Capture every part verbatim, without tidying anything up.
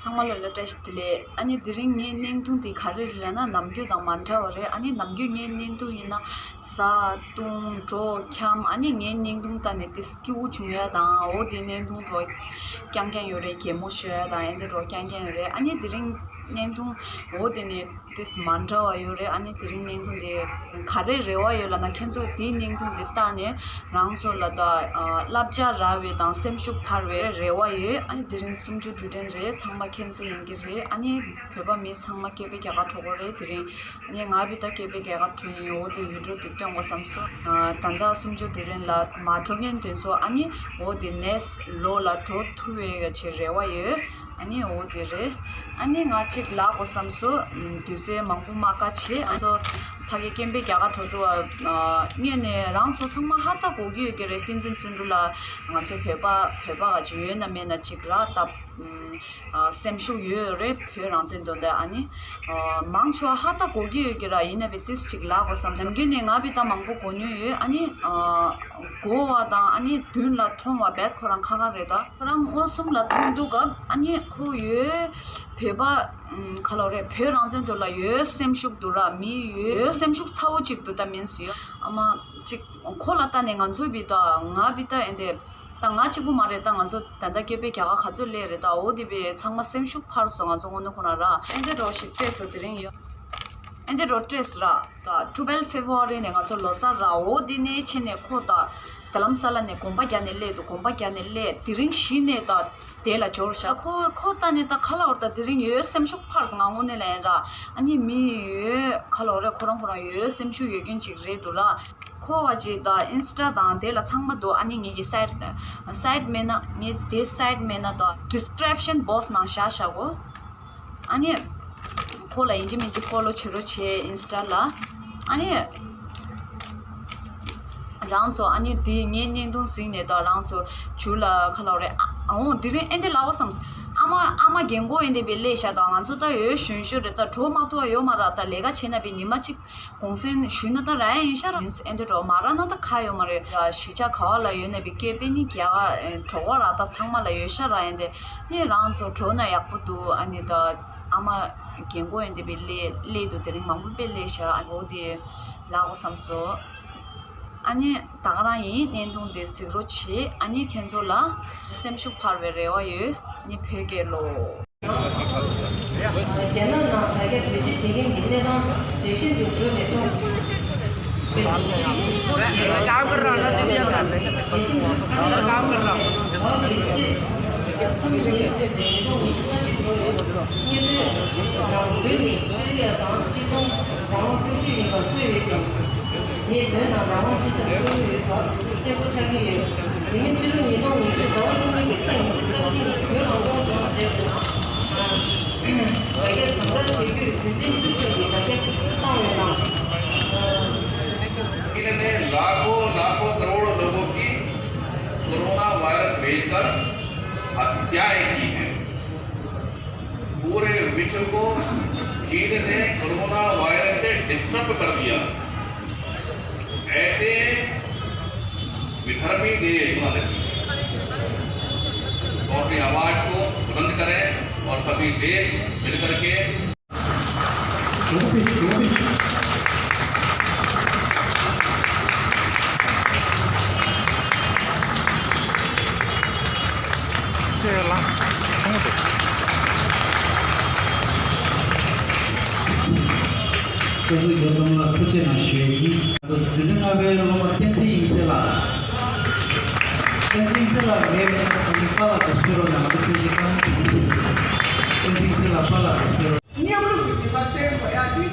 ཚང་མ་ལ་ལ་བཀྲ་ཤིས་བདེ་ལེགས། ཨ་ནི་དེ་རིང་ངའི་བརྙན་ཐུང་དེ་ག་རེ་རེད་ལབ་ན། ནམ་རྒྱུན་དང་མ་འདྲ་བ་རེད། ཨ་ནི་ནམ་རྒྱུན་ངའི་བརྙན་ཐུང་ཡིན་ན་ཟ་བཏུང་འགྲོ་འཁྱམ། ཨ་ནི་ངའི་བརྙན་ཐུང་ལྟ་ནས་ཏིས་སྐྱིད་པོ་བྱུང་ཡ་དང་། འོ་དེ་བརྙན་ཐུང་འགྲོ་རྐྱང་རྐྱང་ཡོད་རེད། གད་མོ་ཤོར་ཡ་དང་ཨེ་འདྲ་འགྲོ་རྐྱང་རྐྱང་ཡོད་རེད། ཨ་ནི་དེ་རིང་བརྙན་ཐུང་འོ་དེ་ནས་ཏིས་མ་འདྲ་བ་ཡོད་རེད། ཨ་ནི་དེ་རིང་བརྙན་ཐུང་དེ་ག་རེ་རེ་བ་ཡོད་ལབ་ན། ཁྱེད་ཚོ་དེའི་བརྙན་ཐུང་དེ་ལྟ་ནས་རང་ཚོ་ལ་ད་ཨ་བསླབ་བྱ་རག་པའི་དང་སེམས་ཤུགས་འཕར་བའི་རེ་བ་ཡོད། ཨ་ནི་དེ་རིང་སུམ་ཅུ་དྲུག་དྲན་རེད། ཚང་མ་མཁྱེན་གསལ་ཡིན་གྱི་རེད། ཨ་ནི་བོད་པ་མི་ཚང་མ་སྐད་འབོད་རྒྱག་གར་འགྲོ་གི་རེད། དེ་རིང་ཨ་ནི་ང་བི་ད་སྐད་འབོད་རྒྱག་གར་འགྲོ་ཡིན། འོ་དེ་བི་ཌིའོ་དེ་སྟོན་དགོས་བསམ་སོང་། ཨ་ད་ལྟ་སུམ་ཅུ་དྲུག་དྲན་ལ་མ་འགྲོ་མཁན་དེ་ཚོ་ཨ་ནི་འོ་དེ་next་ལོ་ལ་འགྲོ་ཐུབ་པའི་ཆེད་རེ་བ་ཡོད། ཨ་ནི་འོ་དེ་རེད། ཨ་ནི་ང་གཅིག་ལབ་དགོས་བསམ་སོང་། ཨམ། དུས་ཚོད་མང་པོ་མ་བཀག་བྱས། ང་ཚོ་ཕ་གི་སྐད་འབོད་རྒྱག་གར་འགྲོ་དུས་ཨ་སྔོན་ནས་རང་ཚོ་ཚང་མ་ཧ་ད་གོ་གི་ཡོད་ཀྱི་རེད། བསྟན་འཛིན་བརྩོན་འགྲུས་ལགས་ང་ཚོ་བོད་པ་བོད་པ་ག་ཅིག་ཡོད་ན་མེད་ན་གཅིག་ར་ད་ཨམ། ཨ་སེམས་ཤུགས་ཡོད་རེད། བོད་རང་བཙན་དོན་དག་ཨ་ནི་ཨ་མང་ཆེ་བ་ཧ་ད་གོ་གི་ཡོད་ཀྱི་ར། ཡིན་ན་བི་ཏིས་གཅིག་ལབ་དགོས་བསམ་སོང་། ནམ་རྒྱུན་ནས་ང་བི་ད་མང་པོ་གོ་མྱོང་ཡོད། ཨ་ནི་ཨ་གོ་བ་དང་ཨ་ནི་མདུན་ལ་མཐོང་བ་བེད་ཁོ་རང་ཁ་ཁ་རེད། ད་ཁོ་རང་མངོན་སུམ་ལ་མཐོང་དུས་སྐབས་ཨ་ནི་ཁོ་ཡོད་བོད་པ་ཨམ། ག་ལབ་རེད། བོད་རང་བཙན་དོན་ལ་ཡོད་སེམས་ཤུགས་འདུག་ར། མི་ཡོད་སེམས་ཤུགས་ཚ་བོ་གཅིག་འདུག་ད་མིན་སུ་ཡོད་ཨ་མ་གཅིག་ཁོ་ལ་ལྟ་ནས་ང་ཚོ་བི་ད་ང་བི་ད་ཨེ་འདྲ་ད་ང་གཅིག་པུ་མ་རེད། ད་ང་ཚོ་ད་ལྟ་སྐད་འབོད་རྒྱག་ག་ག་ཚོད་སླེབས་རེད། ད་འོ་དེ་བས་ཚང་མ་སེམས་ཤུགས་འཕར་སོང་། ང་ཚོ་དངོས་གནས་ཁོ་ན་ར་ཨེ་འདྲ་འགྲོ་ཞིག་སྤྲད་སོང་། དེ་རིང་ཡོད་ཨེ་འདྲ་འགྲོ་སྤྲད་སོང་ར། ད་twelve February་ནས་ང་ཚོ་ལོ་གསར་ར། འོ་དེ་ནས་ཕྱིན་ནས་ཁོ་ད་རྡ་རམ་ས་ལ་ནས་གོམ་པ་རྒྱག་ནས་སླེབས་འདུག་གོམ་པ་རྒྱག་ནས་སླེབས། དེ་རིང་གཞི་ནས་ད་དེ་ལ་འབྱོར་ཤག་ཁོ་ཁོ་ལྟ་ནས་ད་ག་ལབ་ར། ད་དེ་རིང་ཡོད་སེམས་ཤུགས་འཕར་སོང་། ང་དངོས་གནས་ལ་ཡིན་ར། ཨ་ནི་མི་ཡོད་ག་ལབ་རེད། ཁོ་རང་ཁོ་རང་ཡོད་སེམས་ཤུགས་ཡོད་མཁན་ཅིག་རེད་འདུག་ར། ཁོ་བ་ཅིག་ད་Insta་དང་དེ་ལ་ཚང་མ་འདུག་ཨ་ནི་ངེད་ཀྱི་site site་མེད་ན་ངས་དེ་site་མེད་ན་ད་description box་ནང་བཞག་བཞག་གོ་ཨ་ནི་ཁོ་ལ་ཡིན་གཅིག་མིན་གཅིག་follow་བྱེད་རོགས་བྱེད་Insta་ལ། ཨ་ནི་རང་ཚོ་ཨ་ནི་དེ་ངའི་བརྙན་ཐུང་གཟིགས་ནས་ད་རང་ཚོ་ཇུ་ལ་ག་ལབ་རེད། ཨ་འོང་དེ་རིང་ཨེ་འདི་ལབ་བསམ། ཨ་མ་ཨ་མ་རྒན་གོག་ཨེ་འདི་བས་སླེབས་ཤག་ད་ང་ཚོ་ད་ཡོད་གཞོན་གཞོན་རེད། ད་འགྲོ་མ་ཐུབ་པ་ཡོད་མ་རེད། ད་ལས་ཀ་བྱས་ན་བས་ཉི་མ་གཅིག་གུང་སེང་ཞུས་ན་ད་རག་ཡ་ཡིན་ཤག་ར། ཨེ་འདི་འགྲོ་མ་རག་ན་ད་ག་ཡོད་མ་རེད། ཡ་གཞིས་ཆགས་ག་བ་ལ་ཡོད་ན་བི་སྐད་དཔེ་ནི་རྒྱག་ག་གྲོགས་པོ་ར་ད་ཚང་མ་ལ་ཡོད་ཤག་ར། ཨེ་འདི་ནི་རང་ཚོ་འགྲོ་ན་ཡག་པོ་འདུག་ཨ་ནི་ད་ཨ་མ་རྒན་གོག་ཨེ་འདི་བི་སླེབས་སླེབས་འདུག་དེ་རིང་མང་པོ་དཔེ་སླེབས་ཤག་ཨ་འོ་དེ་ལབ་དགོས་བསམ་སོང་། ཨ་ནི་ད་ག་རང་ཡིན། བརྙན་ཐུང་དེ་གཟིགས་རོགས་བྱེད། ཨ་ནི་ཁྱེད་ཚོ་ལ་སེམས་ཤུགས་འཕར་བའི་རེ་བ་ཡོད། ཨ་ནི་བོད་རྒྱལ་ལོ། རྒྱ་ནག་ནང་དྲ་རྒྱ་བེད་སྤྱོད་བྱེད་མཁན་གྱི་གནས་སྟངས་ཇེ་ཞན་དུ་འགྲོ་ནས་ཀྱང་། काम कर रहा हूँ ना दीदी, काम कर रहा हूँ। ངས་བོད་ནང་རང་དབང་སྤྱི་ཚོགས་བཟོ་ཡོད་ཅིང་། ངས་བོད་ནང་རང་དབང་སྤྱི་ཚོགས་བཟོ་ཡོད་པ་གསལ་པོ་ཆགས་ཀྱི་ཡོད། དེ་ནི་ཕྱི་ལོ་ཉིས་སྟོང་ཉི་ཤུ་ཟླ་བ་བཅུ་གཉིས་ཀྱི་ཐེངས་སྐབས་གཅིག་བོད་རང་སྐྱོང་ལྗོངས་ཟེར་དུས་ནང་། དྲ་རྒྱ་གྲངས་ཀ་ཞེ་དགུས་དུས་ཆེན་བཅུ་བཅུ་གི་དྲ་རྒྱ་བཏང་ཡོད་ནའང་། चीन ने लाखों लाखों करोड़ों लोगों की कोरोना वायरस भेजकर हत्याएं की हैं। पूरे विश्व को चीन ने कोरोना वायरस से डिस्टर्ब कर दिया। ऐसे विधर्मी देश वाले तो अपनी आवाज को बुलंद करें और सभी देश मिलकर के སྐུ་གཟུགས་རྒྱལ་ཁམས་ལ་ཐུགས་རྗེ་གནང་ཞུ་ཡི་ཡིན། འཛིན་གྲྭ་ལྔ་པའི་སློབ་མ་བསྟན་འཛིན་ཡེ་ཤེས་ལགས། བསྟན་འཛིན་ཡེ་ཤེས་ལགས་ངའི་མིང་ལ་ཁོང་གིས་པཱ་ལགས་སུ་གསོལ་རོགས་གནང་། ང་ཚོ་ཁྱོད་ཀྱི་བཀའ་མོལ་དེ་ཡིན་ཟེར། བསྟན་འཛིན་ཡེ་ཤེས་ལགས་པཱ་ལགས་སུ་གསོལ་རོགས། མཉམ་རུབ་ཀྱི་ནུས་པ་བསྟན་དགོས་ཡ་དེ་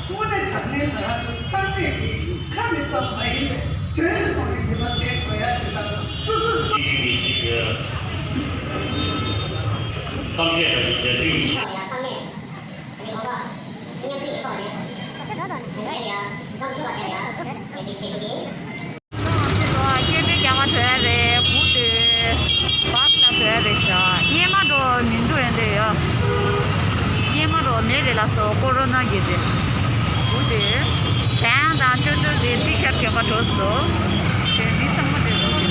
དངོས་གནས་དྲང་གནས་ང་རང་ཚོའི་ས་གནས་ཀྱི་ཁ་ནས་ཙམ་མ་ཡིན་པའི་དོན་དུ་གཏོང་བའི་ནུས་པ་བསྟན་དགོས་ཡ་དེ་དག་སོ་སོ་སོ། གཏམ་བཤད་དང་རྒྱ་ཆེའི་ཡ་ས་གནས་ཀྱི་ཚོགས་པ་མཉམ་ཞུགས་ཀྱི་ཐོག་ནས་འགྲན་ཟླ་ཡ་འཛོམས་ཐུབ་པ་དེ་ལ་ངས་ཐུགས་རྗེ་ཆེ་ཞུ་གི་ཡིན། སྐད་འབོད་རྒྱག་ག་འགྲོ་ཡ་རེད། སྒུག་དེ་བཱས་ལ་འགྲོ་ཡ་རེད་ཤག་སྔོན་མ་འགྲོ་མི་འདུག་ཨེ་འདྲ་ཡོད། སྔོན་མ་འགྲོ་མེད་རེད་ལགས་སོ། ཀོ་རོ་ན་གི་རེད། སྒུག་དེ་བན་དང་ཅོ་ཅོ་དེ་ཏི་ཤར་གྱོན་ག་འགྲོ་སོང་། དེ་མི་ཚང་མ་དེ་སྒུག་དེ།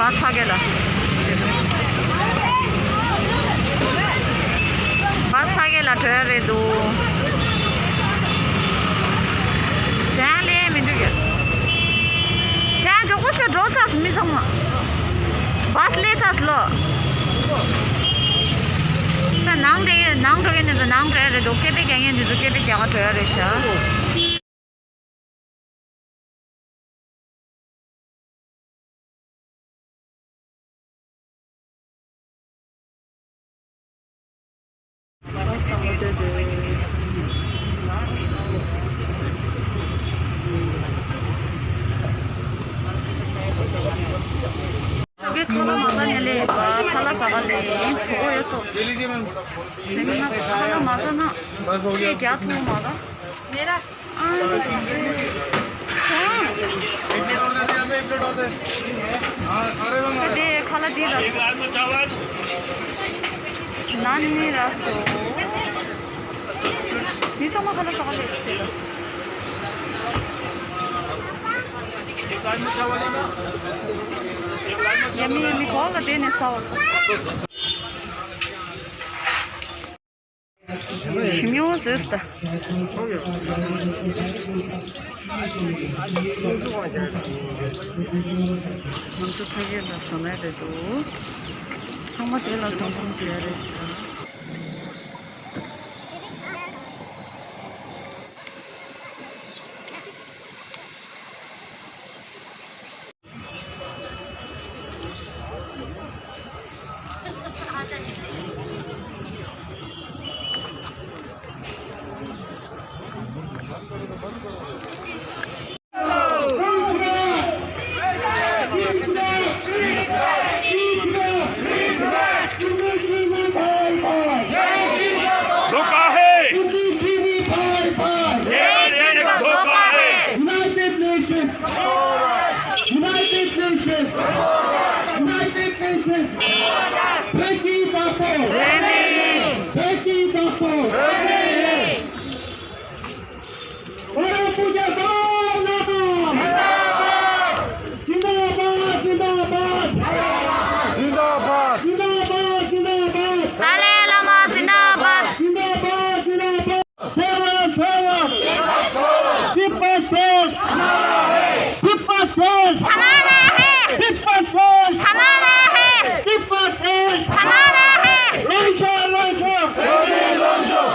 བ་ས་གེ་ལ། བ་ས་གེ་ལ་བྲོས་རེད་འདུག་ཅན་ལས་མི་འདུག་གི་ཅན་མགྱོགས་པོ་ཤོག་འགྲོ་ཚར་སོང་མི་ཚང་མ། བ་ས་སླེབས་ཚར་སོང་ལོ། ད་ནང་འགྲོ་ཡས་ནང་འགྲོ་ཡས་ནི་ད་ནང་འགྲོ་ཡས་རེད་འདུག་སྐད་པའི་རྒྱག་མཁན་འདི་ཚོ་སྐད་པའི་རྒྱག་ག་བྲོས་ཡས་རེད་ཤག་ཁ་ལག་མ་ཟ་ནས་ལས་ཁ་ལག་ཟ་ག་ལས་གྲོགས་ཡོད་སོ། ཁ་ལག་མ་ཟ་ན་ཁྱེད་རྒྱག་ཐུབ་མ་ག་དེ་ཁ་ལག་དེ་ར་སོ། ནན་ནི་ར་སོ། མི་ཚང་མ་ཁ་ལག་ཟ་ག་ལས་དེ་ར། ཡ་མི་མི་གོ་ལ་དེ་ནས་ཟ་བ། ཞིམ་ཡོང་ཟེར་ད། ང་ཚོ་ཕ་གིར་ལ་ཟ་ནས་རེད་འདུག་ཚང་མ་དེ་ལ་ཟ་འཐུང་བྱེད་ཡ་རེད་ཤག धोखा है। ये धोखा है। United Nations! United Nations! United Nations! Bheki Bafo! Bheki Bafo! Oro Puja Bhava! Zindabad! Zindabad! Zindabad! Zindabad! Zindabad! Dalai Lama Zindabad! Zindabad! Zindabad! छोड़ो, छोड़ो। तिब्बत देश हमारा है। तिब्बत देश हमारा है। तिब्बत देश हमारा है। तिब्बत देश हमारा है। लैसा, लैसा।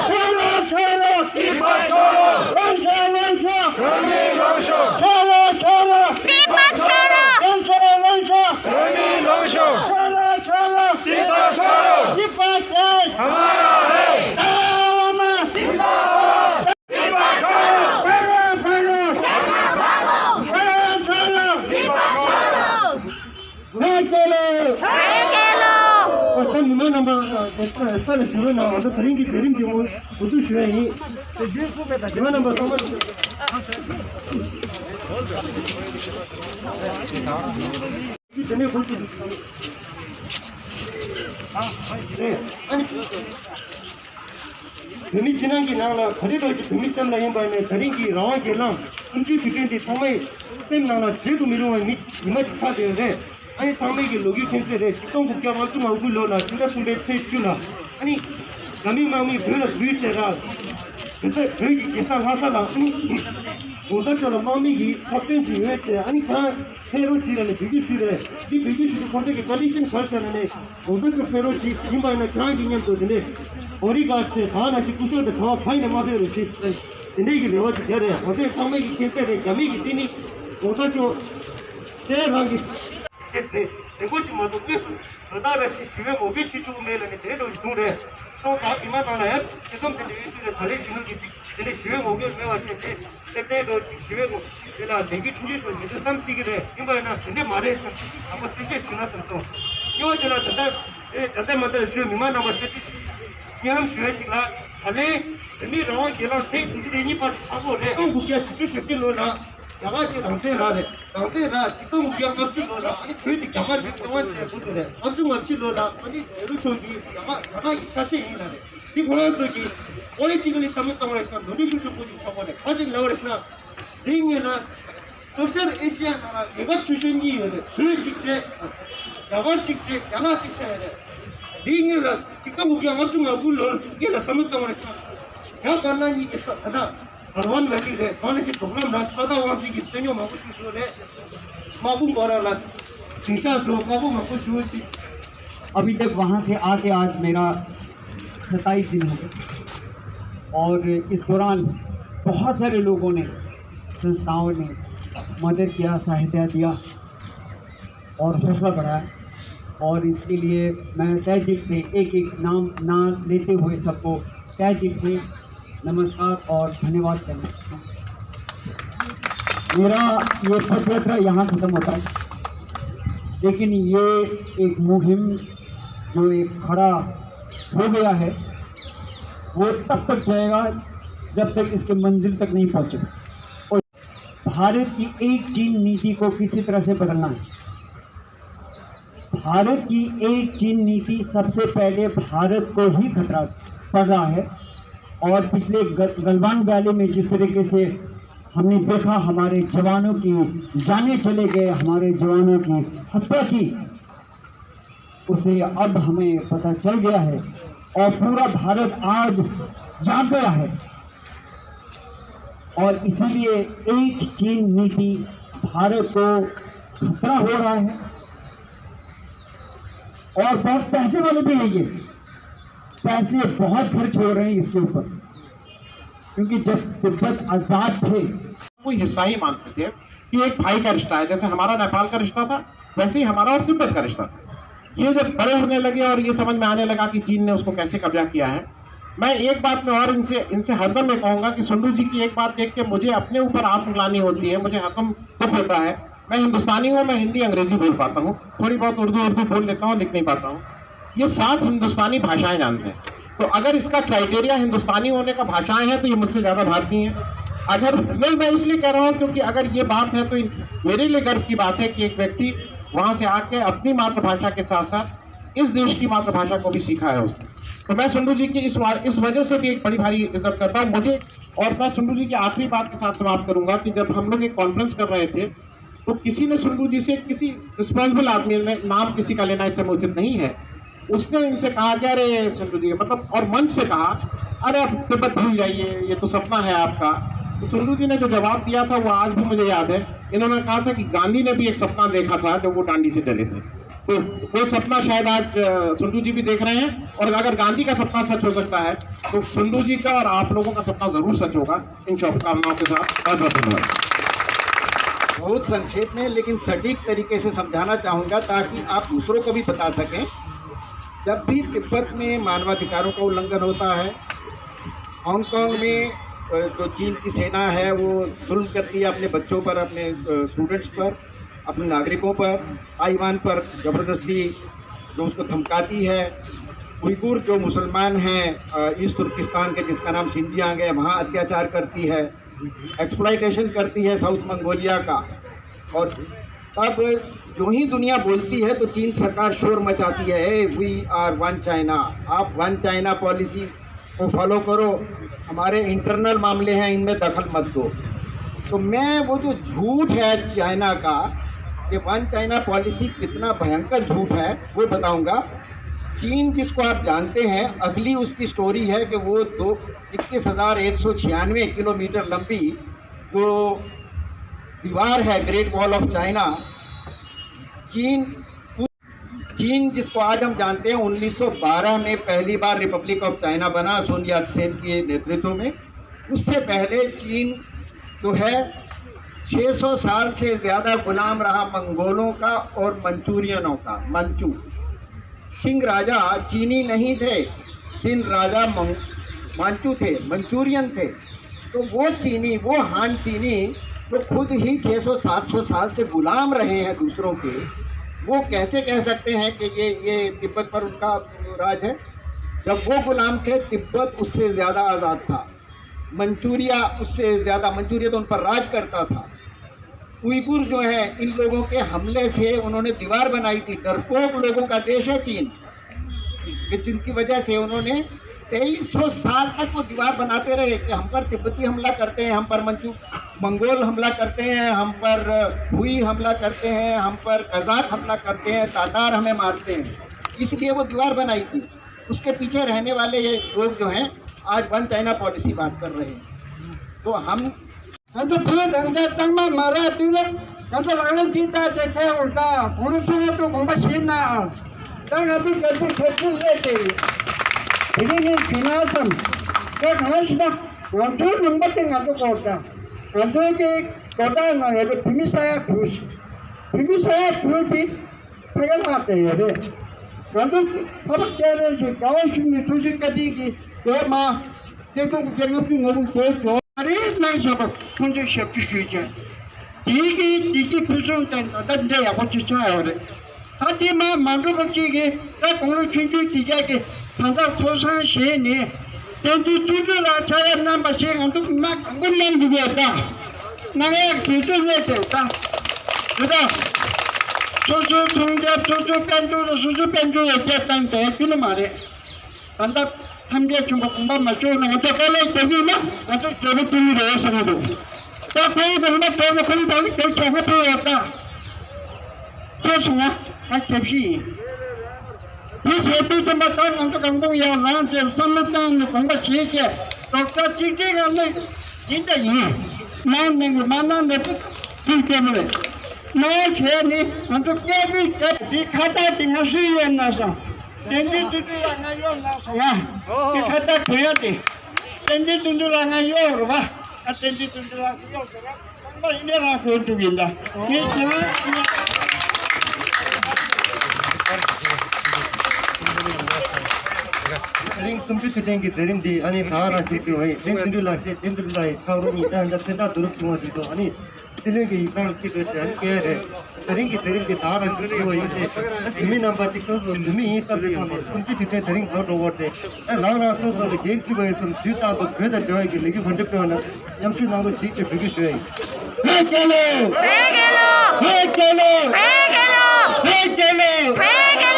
छोड़ो, छोड़ो। तिब्बत छोड़ो। लैसा, लैसा। छोड़ो, छोड़ो। तिब्बत छोड़ो। लैसा, लैसा। छोड़ो, छोड़ो। तिब्बत छोड़ो। तिब्बत देश हमारा है। ད་མི་མང་རྣམ་པ་ས་ལ་ཞུ་བའི་ནང་ང་ཚོ་དེ་རིང་གི་མཛད་རིམ་འདི་མུ་མཐུད་ཞུ་ཡ་ཡིན། མི་མང་རྣམ་པ་ཚང་མ། དེ་ནས་ཁོང་ཚོས་ཨ་ནི། བོད་མི་སྤྱི་ནང་གི་ནང་ལ་ག་རེ་འདྲ་ཞིག་བོད་མི་སེམས་ལ་ཡིན་པ་ནས་ད་རིང་གི་རང་དབང་སྒེར་ལངས་གསུམ་བཅུའི་དུས་དྲན་འདི་ཚང་མའི་སེམས་ནང་ལ་བརྗེད་དུ་མི་རུང་བའི་མི་ཉི་མ་ཞིག་ཆགས་བསྡད་ཡོད་རེད། ཨ་ནི་ཚང་མས་ཀྱི་ལོ་རྒྱུས་མཁྱེན་གསལ་རེད། ཆིག་སྟོང་དགུ་བརྒྱ་ལྔ་བཅུ་ང་དགུ་ལོ་ལ་སྤྱི་ཟླ་གསུམ་པའི་ཚེས་བཅུ་ལ་ཨ་ནི་རྒྱ་མི་དམག་མིས་བོད་ལ་འཛུལ་བྱས་ར། དེ་ཚེ་བོད་ཀྱི་རྒྱལ་ས་ལྷ་ས་ལ་ཨ་ནི་གོང་ས་མཆོག་ལ་དམག་མི་གིས་འཐབ་རྩོད་བྱས་ཡོད་ཅེས་ཨ་ནི་གང་། ཕེབས་རོགས་གྱིས་ལབ་ནས་འབོད་སྐུལ་ཞུས་པས། འདི་འབོད་སྐུལ་ཞུས་དུས་ཁོང་ཚོས་ཀྱི་ཀོན་ཌི་ཤན་ག་རེ་བྱས་ན་ནས་གོང་ས་མཆོག་ཕེབས་རོགས་གྱིས། ཡིན་པ་ཡིན་ན་ཁྱེད་རང་གི་མཉམ་དུ་དེ་འདྲས་བོ་ཌི་གཱཌ་ཟེར་གང་ན་ཞིག་སྐུ་ཞབས་དང་གྲྭ་པ་ཕ་ཡིན་ན་མ་ཕེབས་རོགས་གྱིས་ཟེར་དེ་འདྲས་ཀྱི་རེ་བ་ཅིག་བརྒྱབ་རེད། ང་ཚོས་ཚང་མས་ཀྱི་མཁྱེན་གསལ་རེད། རྒྱ་མི་གིས་བལྟས་ནི་གོང་ས་མཆོག་དེ་རང་གི་དེ་དེ་དེ་འགོ་ཅིག་མ་གཏོགས་དངོས་སུ་དོ་བདག་ར་ཞིག་ཞི་བའི་ངོ་རྒོལ་བྱེད་བཅུག་མེད་ལ་ནི་དེ་འདྲ་བྱུང་རེད། སོང་ཙང་ཉི་མ་ནང་ལ་ཡང་དེ་ཙམ་དེ་འདྲ་ཡོད་དུས་རེད། ད་ལན་གཞོན་ནུ་གི་དེ་འདྲ་ཞི་བའི་ངོ་རྒོལ་མེད་པ་བྱས་ཏེ། སེར་བསྟན་རྡོ་རྗེ་ཞི་བའི་ངོ་། དེ་ལ་ལས་འགུལ་ཆུང་ཆུང་ཞིག་ཡིན་དུས་བསམ་སྲིད་ཀྱི་རེད། ཡིན་པ་ཡིན་ན་དེ་འདྲས་མ་རེད་ཟེར་དང་པོ་གསལ་བཤད་ཞུ་ན་བསམ་སོང་། གཉིས་པ་དེ་ལ་ད་ལྟ་ཨེ་ད་ལྟ་མ་ལྟ་ཞུ་མི་མང་རྣམ་པ་གསལ་བཤད་ཞུ། སྙན་ལམ་ཞུ་ཡ་གཅིག་ལ་ད་ལན་བོད་མིའི་རང་དབང་སྒེར་ལངས་ཐེངས་དྲུག་ཅུ་རེ་གཉིས་པ་དེ་ཚགས་པོ་རེད། སྟོང་དགུ་བརྒྱ་བཞི་བཅུ་ཞེ་བདུན་ལོ་ལ་རྒྱ་གར་གྱི་རང་བཙན་རག་རེད། རང་བཙན་རག་ཆིག་སྟོང་དགུ་བརྒྱ་ལྔ་བཅུ་ལོ་ལ་ཨ་ནི་བོད་དེ་རྒྱ་གར་རེད་བཏང་བ་བྱས་དགོས་འདུག་རེད། ལྔ་བཅུ་ང་བཞི་ལོ་ལ་ཨ་ནི་ནེ་རུ་མཆོག་གིས་རྒྱ་གར་རྒྱ་ནག་གི་ཆ་ཤས་ཡིན་ལ་རེད། འདི་ཁོ་རང་ཚོ་གིས་ཨོ་ཡེ་གཅིག་ལ་བསམ་བློ་བཏང་བ་རེད་ཤག་མདོ་འདྲེ་ཤུགས་ཆེན་པོ་ཅིག་ཆགས་པ་རེད། ག་ཅིག་ལབ་པ་རེད་ཤག་འདི་ངེས་ན་ ལྷོ་ཤར་ཨེ་ཤི་ཡ་ནང་ལ་རྒྱལ་ཁབ་ཆུང་ཆུང་གཉིས་ཡོད་རེད། བོད་གཅིག་བྱས། རྒྱ་གར་གཅིག་བྱས། རྒྱ་ནག་གཅིག་བྱས་རེད། འདིའི་སྔོན་ལ་ཆིག་སྟོང་དགུ་བརྒྱ་ལྔ་བཅུ་ང་དགུ་ལོར་སྔོན་ལ་བསམ་བློ་བཏང་བ་ན། རྒྱ་དཀར་ནག་གཉིས་ཀྱི་ས་ད་ལྟ་བར་ཝན་ལ་གཅིག་རེད། གང་ལ་ཞིག་དོགས་ལམ་ལ་ས་ད་དབང་འཛིན་གྱི་རྩོད་རྙོག་མང་པོ་ཞིག་བཟོས་རེད། དམག་དཔུང་བར་ལ་ཟིང་ཆ་བཟོ། དམག་དཔུང་མང་པོ་ཞིག་ཅིག अभी तक वहाँ से आके आज मेरा सत्ताईस दिन हो गए और इस दौरान बहुत सारे लोगों ने, संस्थाओं ने मदद किया, सहायता दिया और हौसला बढ़ाया। और इसके लिए मैं तहे दिल से एक एक नाम ना लेते हुए सबको तहे दिल से नमस्कार और धन्यवाद करना चाहता हूँ। मेरा ये पदयात्रा यहाँ खत्म होता है, लेकिन ये एक मुहिम जो एक खड़ा हो गया है, वो तब तक जाएगा जब तक इसके मंजिल तक नहीं पहुँचे। और भारत की एक चीन नीति को किसी तरह से बदलना है। भारत की एक चीन नीति सबसे पहले भारत को ही खतरा पड़ रहा है। और पिछले ग-, गलवान वैली में जिस तरीके से हमने देखा, हमारे जवानों की जानें चले गए, हमारे जवानों की हत्या की, उसे अब हमें पता चल गया है और पूरा भारत आज जाग गया है। और इसीलिए एक चीन नीति भारत को खतरा हो रहा है। और बहुत पैसे वाले भी हैं ये, पैसे बहुत खर्च हो रहे हैं इसके ऊपर, क्योंकि जब तिब्बत आजाद थे, कोई हिस्सा ही मानते थे कि एक भाई का रिश्ता है। जैसे हमारा नेपाल का रिश्ता था, वैसे ही हमारा और तिब्बत का रिश्ता था। ये जब बड़े होने लगे और ये समझ में आने लगा कि चीन ने उसको कैसे कब्जा किया है, मैं एक बात में और इनसे इनसे हरदम ये कहूँगा कि सुंडू जी की एक बात देख के मुझे अपने ऊपर आत्मग्लानि होती है। मुझे हरदम दुख होता है। मैं हिंदुस्तानी हूँ, मैं हिंदी अंग्रेजी बोल पाता हूँ, थोड़ी बहुत उर्दू उर्दू बोल लेता हूँ, लिख नहीं पाता हूँ। ये सात हिंदुस्तानी भाषाएं जानते हैं। तो अगर इसका क्राइटेरिया हिंदुस्तानी होने का भाषाएं हैं, तो ये मुझसे ज़्यादा भारतीय हैं। अगर मैं मैं इसलिए कह रहा हूँ, क्योंकि अगर ये बात है, तो इन- मेरे लिए गर्व की बात है कि एक व्यक्ति वहाँ से आके अपनी मातृभाषा के साथ साथ इस देश की मातृभाषा को भी सीखा है उसने। तो मैं सुंडू जी की इस वा- इस वजह से भी एक बड़ी भारी इज्जत करता हूँ मुझे। और मैं सुंडू जी की आखिरी बात के साथ समाप्त करूंगा कि जब हम लोग एक कॉन्फ्रेंस कर रहे थे, तो किसी ने सुंडू जी से, किसी रिस्पॉन्सिबल आदमी ने, नाम किसी का लेना इस समय उचित नहीं है, उसने इनसे कहा कि अरे सुंडू जी, मतलब, और मंच से कहा, "अरे, आप तिब्बत भूल जाइए, ये तो सपना है आपका।" तो सुंडू जी ने जो जवाब दिया था, वो आज भी मुझे याद है। इन्होंने कहा था कि गांधी ने भी एक सपना देखा था जब वो डांडी से चले थे। तो वो सपना शायद आज, अ, सुंडू जी भी देख रहे हैं, और अगर गांधी का सपना सच हो सकता है, तो सुंडू जी का और आप लोगों का सपना जरूर सच होगा। इन शुभकामनाओं के साथ बहुत बहुत धन्यवाद। बहुत संक्षेप में लेकिन सटीक तरीके से समझाना चाहूँगा, ताकि आप दूसरों को भी बता सकें। जब भी तिब्बत में मानवाधिकारों का उल्लंघन होता है, हांगकांग में, अ, जो चीन की सेना है, वो जुल्म करती है अपने बच्चों पर, अपने, अ, स्टूडेंट्स पर, अपने नागरिकों पर, ताइवान पर ज़बरदस्ती जो उसको धमकाती है, उइगुर जो मुसलमान हैं, अ, ईस्ट तुर्किस्तान के, जिसका नाम शिनजियांग है, वहाँ अत्याचार करती है, एक्सप्लॉयटेशन करती है साउथ मंगोलिया का। और तब जो ही दुनिया बोलती है, तो चीन सरकार शोर मचाती है, "ए, we are one China, आप वन चाइना पॉलिसी को फॉलो करो, हमारे इंटरनल मामले हैं, इनमें दखल मत दो।" तो मैं वो जो झूठ है चाइना का, ये वन चाइना पॉलिसी कितना भयंकर झूठ है, वो बताऊंगा। चीन जिसको आप जानते हैं, असली उसकी स्टोरी है कि वो दो इक्कीस हज़ार एक सौ छियानवे किलोमीटर लंबी जो दीवार है, ग्रेट वॉल ऑफ चाइना, चीन चीन जिसको आज हम जानते हैं, उन्नीस सौ बारह में पहली बार रिपब्लिक ऑफ चाइना बना, सुन यात सेन के नेतृत्व में। उससे पहले चीन जो है, छह सौ साल से ज़्यादा गुलाम रहा मंगोलों का और मंचूरियनों का। मंचू, चिंग राजा चीनी नहीं थे, चिंग राजा मंग-, मांचू थे, मंचूरियन थे। तो वो चीनी, वो हान चीनी जो खुद ही छह सौ सात सौ साल से गुलाम रहे हैं दूसरों के, वो कैसे कह सकते हैं कि ये, ये तिब्बत पर उनका राज है? जब वो गुलाम थे, तिब्बत उससे ज़्यादा आज़ाद था। मंचूरिया उससे ज़्यादा, मंचूरिया तो उन पर राज करता था। उइगुर जो है, इन लोगों के हमले से उन्होंने दीवार बनाई थी। डरपोक लोगों का देश है चीन, कि जिनकी वजह से उन्होंने तेईस सौ साल तक वो दीवार बनाते रहे कि हम पर तिब्बती हमला करते हैं, हम पर मंचू मंगोल हमला करते हैं हम पर, हुई हमला करते हैं हम पर, कज़ाक हमला करते हैं, तातार हमें मारते हैं, इसलिए वो दीवार बनाई थी। उसके पीछे रहने वाले ये लोग जो हैं, आज वन चाइना पॉलिसी बात कर रहे हैं। तो हम ང་ཚོ་བོད་རང་བཙན་གཙང་མ་མ་རག་དུས་ལ་ང་ཚོ་ལག་ལེན་དེ་ལྟར་བྱས་ཁྱེར་ཡོང་ད། གོང་ཚོ་ཚོགས་དུ་དགོངས་པ་བཞེས་ན་ཨ། ད་ང་ཚོ་རྒྱལ་པོའི་ཁྱེར་ཚུལ་སླེབས་ཏེ། དེ་རིང་ངས་ཞུ་ན་བསམ། ཁྱེད་གང་ཞིག་ན་ང་ཚོའི་ལུང་པ་དེ་ང་ཚོ་སྐོར་དང་། ང་ཚོའི་དེ་དོ་བདག་ནང་ཡོད་པའི་བོད་མི་ས་ཡ་དྲུག་བོད་མི་ས་ཡ་དྲུག་དེ་ཕ་གི་ལྷག་བསྡད་ཡོད་རེད། ང་ཚོ་ཕ་བ་སྐྱ་རེད་ཞིག་དགའ་བ་ཞུ་ནས་ཐུགས་རྗེ་བཀའ་དྲིན་གྱིས་དེ་མ། སྐྱེ་ཁུངས་ཀྱི་ལྔ་བཅུ་ང་དྲུག་བྱས་ཆོག་ཨ་རིའི་གནང་བཞག་པ་ཁོང་ཚོས་ཞབས་ཕྱི་ཞུས་བྱས། དེའི་གི་བདེ་སྐྱིད་ཕུན་སུམ་ཚོགས་ད་ལྟ་འདྲ་ཡག་པོ་ཅིག་ཆགས་ཡོད་རེད། ད་དེ་མ་མ་འགྲོ་བ་ཅིག་གིས་ད་དགུང་ལོ་ཆུང་ཆུང་དེ་གྱད་ཀྱི་ད་ལྟ་ཐོས་བསམ་བྱས་ནས་བསྟན་འཛིན་བརྩོན་འགྲུས་ལགས་ཕྱག་ལས་གནང་པ་ཞིག་ང་ཚོ་མ་དང་པོ་གནང་དགོས་པས་ད་གནང་ཡག་དུས་ཚོད་སླེབས་པས་ད་དེ་ད་སོ་སོའི་ཚོང་རྒྱག་སོ་སོའི་དཔལ་འབྱོར་ལ་སོ་སོའི་དཔལ་འབྱོར་ལ་སྐྱེལ་བཏང་དེ་ཁྱོན་ནས་མ་རེད། ད་ལྟ་ཐམས་ཅད་བྱུང་བ་དགོངས་པ་མ་ཆོད་ན་ང་ཚོ་དཀའ་ལས་རྒྱག་གི་ཡིན་ན་ང་ཚོ་འབྲས་བུ་ཐོན་གྱི་རེད་བསམ་གྱི་འདུག་ད་ཁོང་གིས་དགོངས་པ་བཞེས་ན་ཁོང་ད་ནི་དེ་བྱ་དགའ་ཕུལ་ཡོད་ད། ཁྱོད་སོང་ང་ང་ཁྱབ་ཤི་ཡིན། དེ་བྱས་དུས་ཙམ་པ་ད་ང་ཚོ་གང་གོང་ཡར་ལངས་ཏེ་བསམ་བློ་བཏང་ནས་དགོངས་པ་བཞེས་བྱས་རྡོག་རྩ་གཅིག་སྒྲིལ་ངང་ནས་ཡིན་ད་ཡིན། གནང་གནང་གི་མ་གནང་ནས་ཐུགས་སྐྱོན་མ་རེད། གནང་བྱས་ནི་ང་ཚོ་སྐད་འབོད་བྱས་དེ་ཁ་བཏགས་དེ་ང་སུ་ཡིན་ན་སོང་། བསྟན་འཛིན་བརྩོན་འགྲུས་ལ་ང་གཡོག་གནང་སོང་ཡ། དེ་ཁ་བཏགས་གོན་ཡ་དེ། བསྟན་འཛིན་བརྩོན་འགྲུས་ལ་ང་གཡོག་རེད་པ། ཨ་བསྟན་འཛིན་བརྩོན་འགྲུས་ལ་གཡོག་ཟེར་ན་ཚང་མ་ཡིན་ནའི་རང་གོན་འདུག་ཡིན་ད། ངས་བྱས་ན་དེ་རིང་གསུམ་བཅུ་དུས་དྲན་གྱི་མཛད་རིམ་འདི་ཨ་ནི་ད་རང་བཞིན་གྱི་འོས་བསྟན་བརྩོན་འགྲུས་ལགས་བཅས་བསྟན་འཛིན་ལགས་ཡི་ཕྱག་རོགས་གཉིས་ལྡན་འདྲ་མཚན་རྟགས་བསྡུ་རུབ་བྱུང་བ་ཞིག་འདུག་ཨ་ནི། སྲིད་བློན་གྱི་ཡིག་ཚང་གཅིག་ཏུ་དྲན་སྐལ་རེད། དེ་རིང་གི་དེ་རིང་གི་ད་རང་གི་ཕུལ་བ་ཡིན་ཏེ། བོད་མི་རྣམ་པ་གཅིག་སོ་སོ་བོད་མི་ཡིན་བསམ་པའི་ཐོག་ནས་གསུམ་བཅུའི་དུས་དྲན་དེ་རིང་འགོ་འགྲོ་བར་ཏེ། རང་རང་སོ་སོ་ལ་གེགས་བྱེད་པ་ཡིན་ཚུལ་དུས་རྟག་ཏུ་བོད་དང་འབྲེལ་བ་ཡོད་ཀྱི་ལས་འགུལ་གོ་སྒྲིག་སྤེལ་བ་རྣམས་མཉམ་ཞུགས་གནང་རོགས་ཞེས་ཀྱི་འབོད་སྐུལ་ཞུ་ཡ་ཡིན། བོད་རྒྱལ་ལོ། བོད་རྒྱལ་ལོ། བོད་རྒྱལ་ལོ། བོད་རྒྱལ་ལོ། བོད་རྒྱལ་ལོ།